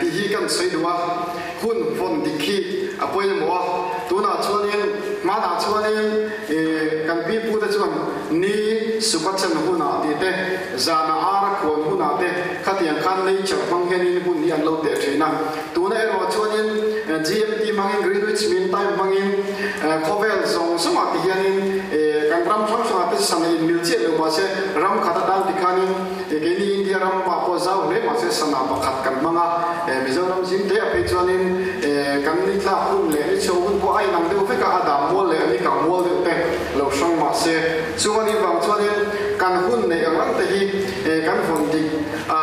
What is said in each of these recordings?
Tih hi kan sawi duh a, hun vawn dik hi a pawimawh a. Tunah chuanin, hmanah chuanin kan pi pute chuan ni suk a chen hunah tih te, zanah ar a khuan hunah te khatiang khan nature hmang hianin hun hi an lo teh thin a. Tuna erawh chuanin GMT hmangin, Greenwich Mean Time hmangin khawvel zawng zawngah ti hianin kan ram hrang hrangah te sana inmil chiah lo mahse ram khat atan tikhanin Keini India ram ah pawh zau hle mahse sana pakhat kan hmang a, Mizoram zim te ah phei chuanin kan ni tlak hun leh ni chho hun pawh a inang deuh vek a, a dam mual leh a ni kang mual deuh te lo hrang mahse chung a nih vang chuanin kan hun neih ang ang te hi kan vawn dik a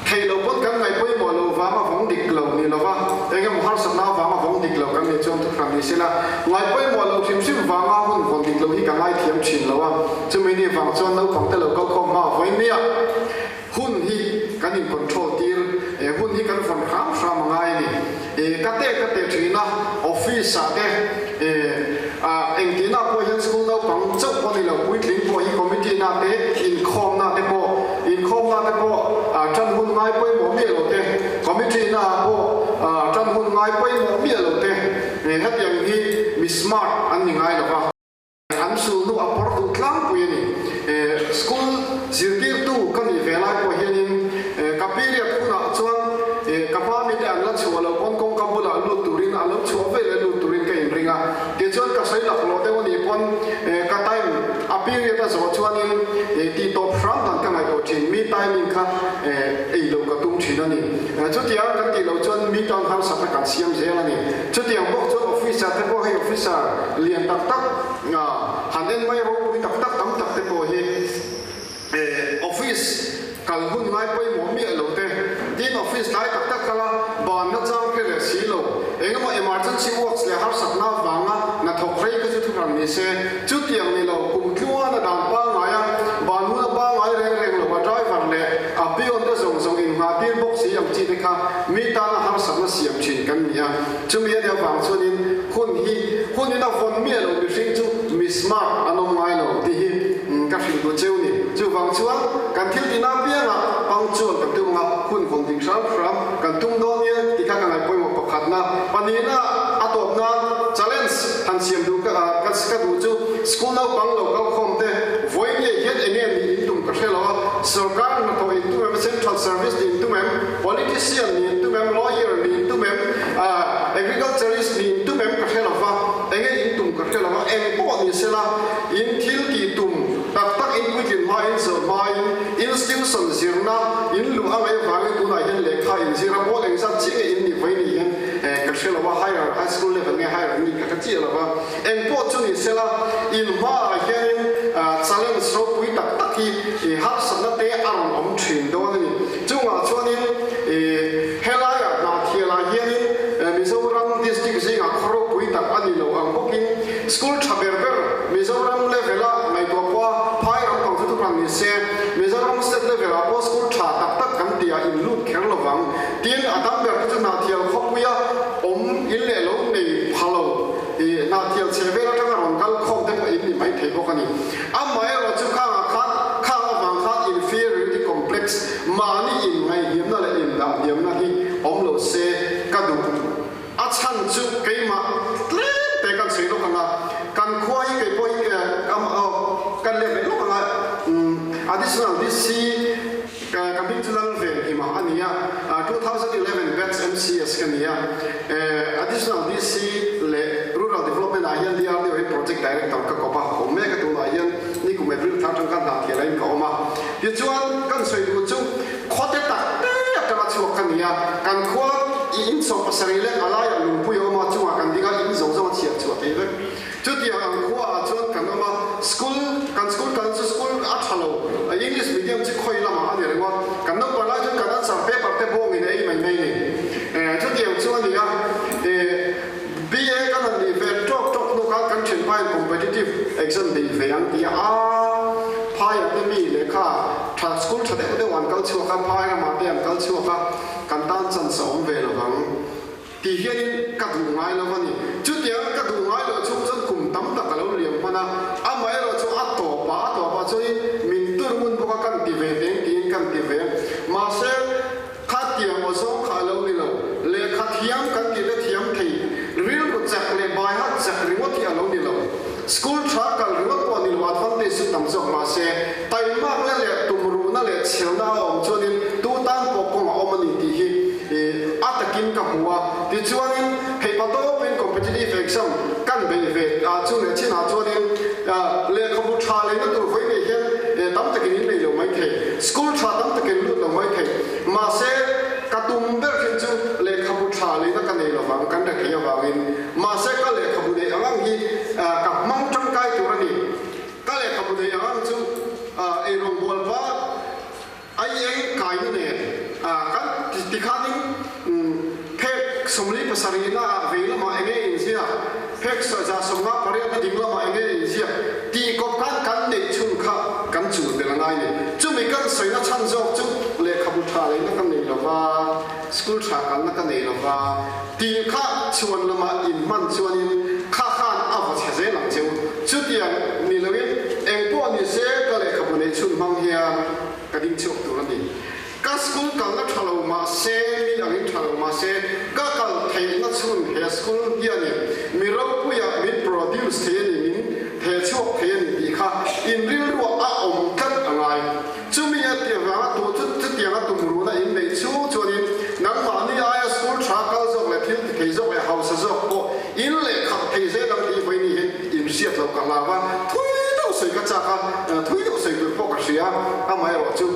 theih loh pawn kan ngaih pawimawh loh vang a vawng dik lo ni lova, eng emaw harsatna avang a vawng dik lo kan nih chuan thuhran ni sela, ngaih pawimawh loh hrim hrim vanga hun vawn dik loh hi ka ngaithiam thin lo a. Chumi ni vang chuan naupang te lo kal khawm hma vawiin nia hun hi kan in control tir e, hun hi kan vawn hram hram a ngai a ni. E, ka te ka te thin a, office ah te e, ah engtihna pawh hian school naupang chauh pawh ni lo, puitling pawh hi committee na te, inkhawm na te pawh, inkhawm na te pawh ah tan hun ngai pawimawh miah lo te, committee na ah pawh ah tan hun ngai pawimawh miah lo te, e, hetiang hi mi smart an ni ngai lo va. An sulhnu a pawr duh tlangpui a ni. School zirtirtu ka nih ve lai pawh hianin ka period hunah chuan ka hma mite an la chhuah loh pawn kawngka bulah lut turin a lo chhuah ve leh lut turin ka inring a. Tichuan ka sawi lak lawh deuh a nih pawn ka time a period a zawh chuanin tih tawp hram dan ka ngaihtuah thin. Mi timing kha ei loh ka tum thin a ni. Chutiang kan tih loh chuan mi tan harsatna kan siam zel a ni. Chutiang bawk chuan officer te pawh hei officer lian tak tak han en mai ropui tak tak tam tak te pawh hi office kal hun ngai pawimawh miah lo te tin office tlai tak tak kala ban na chang khe leh si lo engemaw emergency works leh harsatna avanga hnathawk rei kha chu thuhran ni se chutiang ni lo kum tluana dan pangngai a ban hun a pangngai reng reng lo a driver leh a peon te zawng zawng inngah tir bawk si ang chi te kha Mi tana harsatna siam thin kan ni a, chumi a nih avang chuanin hun hi hunin a vawn miah lo mihring chu mi smart an awm ngai lo tih hi ka hrilh duh cheu ni. Chuvang chuan kan thil tihna apiangah punctual kan tum anga hun vawn ding hram hram kan tum dawn nia tih kha ka ngaih pawimawh pakhatna. Pahnihna a tawp nan challenge han siam duh ka ka duh chu school naupang lo kal khawm te vawi nge hian enge nih in tum ka hre lo a, sorkar hnathawh in tum em, central service nih in tum em? Politician nih in tum em, lawyer nih in tum em, agriculturist nih in tum em ka hre lo va, enge in tum ka hre lo va, eng pawh ni sela in thil tih tum tak tak in puitlin hma in zawrh hma in institution zirna in luh a ngaih avangin tunah hian lehkha in zir a, pawl engzat chiah nge in nih vawi ni hian ka hre lo va, higher high school level nge higher an nih ka hre chiah lo va, eng pawh chu ni sela in hmaah hianin challenge ropui tak tak hi harsatna te a rawn awm thin dawn a ni. Chungah chuanin helaiah Hnahthialah hianin Mizoram District zingah khaw ropui tak a ni lo ang bawkin school tha ber ber Mizoram level-a ngaihtuah pawha phai ram pang chu thuhran ni se, Mizoram state level-ah pawh school tha tak tak kan tihah in lut kher lo vang. Tin, a tam ber te chu Hnahthial khawpuia awm in leh lo nei pha lo Hnahthial chhe vel atanga rawn kal khawm te pawh in ni mai thei bawk a ni. Amaherawh chu khangah khan khang avang khan inferiority complex, mahni inngaihhniamna leh indahhniamna hi awm lo se ka duh. A chhan chu keimah tlem te kan sawi lawk ang a, kan khua hi kei pawh hi kan let leh lawk ang a, additional DC ka hming chu Lalvenhima a ni a, 2011 batch MCS ka ni a, additional DC leh Rural Development ah hian DRDO hi Project Director ka kawp a, awm mek a tunah hian nikum April thla atang khan hna thial aiin ka awm a. Tichuan kan sawi duh chu khawte tak te atanga chhuak ka ni a, kan khua i in 70 leh a laiah lungpui a awm a, chungah kan ding a, in zawng zawng a chhiat chhuah thei vek. Chutiang ang khua ah chuan kan awm a, school, kan school kal chu school a tha lo, English medium chu khawi lamah a ni ringawt, kan naupang lai chuan kan answer paper te bawngin a ei mai mai ni. Chutiang chu a ni a, BA kan han nih ve tawk tawk hnu khan kan thenpain competitive exam bei ve ang tih a, aa phaiah te mi lehkha tha school tha deuh deuh an kal chhuak a, phai ramah te an kal chhuak a, kan tan chance a awm ve lovang tih hianin ka duh ngai lo a ni. Chutianga ka duh ngai loh chhung chuan kum tam tak a lo liam hman a, amaherawh chu a tawpah a tawpah chuanin min tur ngun bawk a kan ti ve teng tiin kan ti ve. Mahse, Khatiang aw zawng kha a lo ni lo. Thiam kan tih te thiam thei rilru chak leh baiha chak ringawt hi a lo ni lo. School tha kal ringawt pawh ni lo advantage chu tam zawk mahse taimakna leh tumruhna leh chhelna a awm chuanin tu tan pawh kawng a awm a ni tih hi a takin ka hmu a. Tichuanin theihpa tawpin competitive exam kan beih ve chu leh chinah chuanin lehkhabu tha leina tur vawi nei hian tam takin in nei lo mai thei, school tha tam takin lut lo mai thei. Mahse ka tum ber thin chu lehkhabu tha leina ka nei lovang kan rethei avangin. Mahse ka lehkhabu neih ang ang hi ka hmang tangkai tur a ni. Ka lehkhabu neih ang ang chu eirawngbawl va ai eng kaina nen kan tikhanin phek 47 na ah vei lamah enge inziak, phek 158 na ding lamah enge inziak tih kawp khan kan neih chhun kha kan chul tel a ngai ni. Chumi kan sawina chhan zawk chu lehkhabu tha leina ka nei lova, school tha kalna ka nei lova, Tih kha chhuan lamah in hman chuanin kha khan a va chhe zel ang cheu. Chutiang ni loin eng pawh ni se ka lehkhabu neih chhun hmang hian ka ding chhuak tur a ni. Ka school kalna tha lo mah se, mi angin tha lo mah se, ka kal theihna chhun he school hianin mi ropuiah min produce thei a ni, min theh chhuak thei a ni tih kha in rilruah a awm tlat a ngai. Chumi a tih avanga tu chu chutianga tumruhna in neih chhung chuanin nangmahni aia school tha kal zawk leh thil ti thei zawk leh hausa zawk pawh in leh khalh thei zel ang tih vawi ni hian in hriat loh ka hlau a, thui deuh sawi ka chak a, thui deuh sawi tur pawh ka hria, amaherawh chu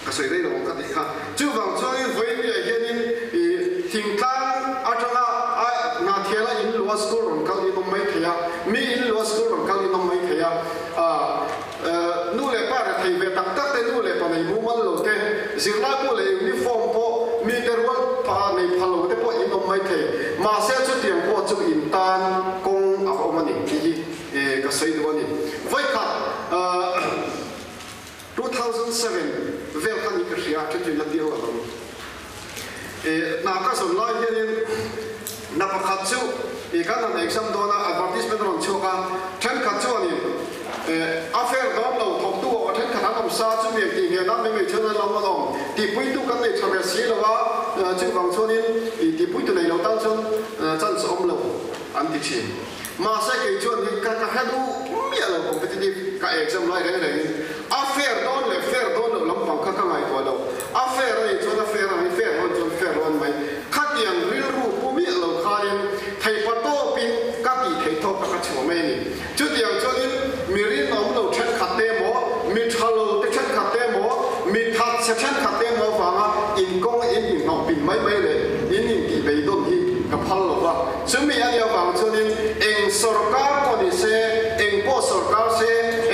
ka sawi rei lo ang ka tih kha. Chuvang chuanin vawi ni ah hianin ih thingtlang atanga a Hnahthiala in luah school rawn kal in awm mai thei a, mi in luah school rawn kal in awm mai thei a, Nu leh pa rethei ve tak tak te, nu leh pa nei mumal lo te, zirlaibu leh uniform pawh mite rual pa nei pha lo te pawh in awm mai thei. Mahse chutiang pawh chu in tan kawng a awm a ni tih hi ka sawi duh a ni. Vawikhat 2007 vel kha ni ka hria, then chu in la piang lo ang. Hna ka zawn lai hianin hna pakhat chu kan han exam dawn a, advertisement a rawn chhuak a, thenkhat chuanin a fair dawn lo, thawktu awk a thenkhat an awm sa, chumi ang tih hmel nan mai mai chuan an lo an awm, tihpuitu kan nei tha ve si lo a, chuvang chuanin tihpuitu nei lo tan chuan chance a awm lo an ti thin. Mahse kei chuan hi ka ka hre duh miah lo competitive ka exam lai reng rengin a fair dawn leh fair dawn loh lampang kha ka ngaihtuah lo. A fair a nih chuan a fair a mai, fair lo chuan fair lo an mai. Khatiang rilru pu miah lo khanin theipa tawpin ka tih theih tawk kha ka chhuah mai a ni. Chutiang chuanin mi rinawm lo thenkhat te emaw, mi tha lo te thenkhat te emaw, mi thatchhe thenkhat te emaw avanga inkawng in inhnawhpin mai mai leh in intihbeidawn hi ka phal lo va. Chumi a nih avang chuanin eng sorkar pawh ni se, eng pawh sorkar se,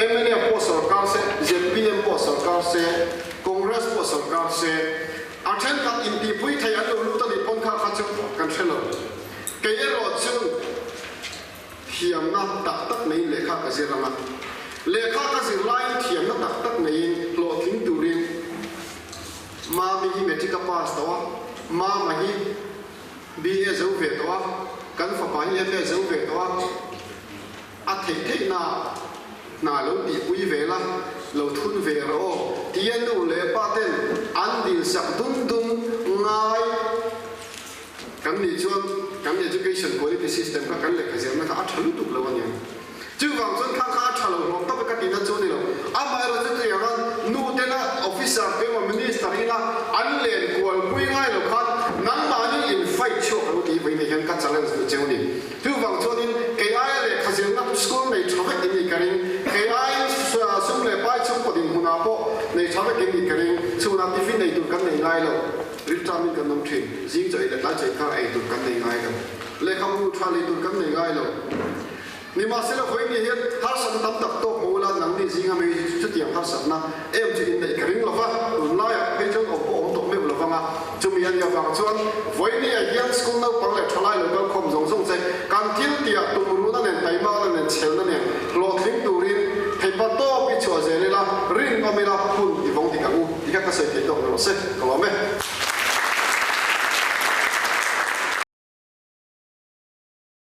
mnf pawh sorkar se, zpm pawh sorkar se, Congress pawh sorkar se, a thenkhat intihpui thei an lo lut a nih pawn kha kha chu kan hre lo. Kei erawh chu thiamna tak tak neiin lehkha ka zir ang a, lehkha ka zir laiin thiamna tak tak neiin hlawhtling turin Mami hi matric a pass tawh a, Mama hi BA zo ve tawh a, kan fapa hi MA zo ve tawh a, a theih theihna hna lo tihpui ve la, lo thun ve rawh aw tia nu leh pa ten an dilsak dun dun ngai kan nih chuan kan education quality system kha kan lehkha zirna kha a tha lutuk lo a niang. Chuvang chuan kha kha a tha lo hlawm tawp e ka tihna chu a ni lo. Amaherawh chu tiang a nu tena officer te emaw minister ina an len kual pui ngai lo khan nangmahni in fight chhuak lo tih vawiin ah hian ka challenge duh cheu a ni. Chuvang chuanin kei aia lehkha zirna school nei tha vek in nih ka ring. Kei aiin sum leh pai chhungkaw dinhmunah pawh nei tha vek in nih ka ring. Chhunah tiffin ei tur kan nei ngai lo. Rilṭamin kan awm ṭhin. Zing chaw ei leh tlai chaw ei kha ei tur kan nei ngai lo. Lehkhabu tha lei tur kan nei ngai lo. Nimahsela vawiin hian harsatna tam tak tawk hmu ula nangni zinga mi chutiang harsatna em chu inneih ka ring lova, tunlaiah phei chuan awm pawh awm tawh meuh lo vang a, chumi a nih avang chuan vawiin hian school naupang leh thalai lo kal khawm zawng zawng che kan thil tihah tumruhna nen taimakna nen chhelna nen hlawhtling turin theipa tawp i chhuah zel ila rinawm ila hun i vawng dik ang u tih kha ka sawi theih tawk ni rawh se ka lawm e.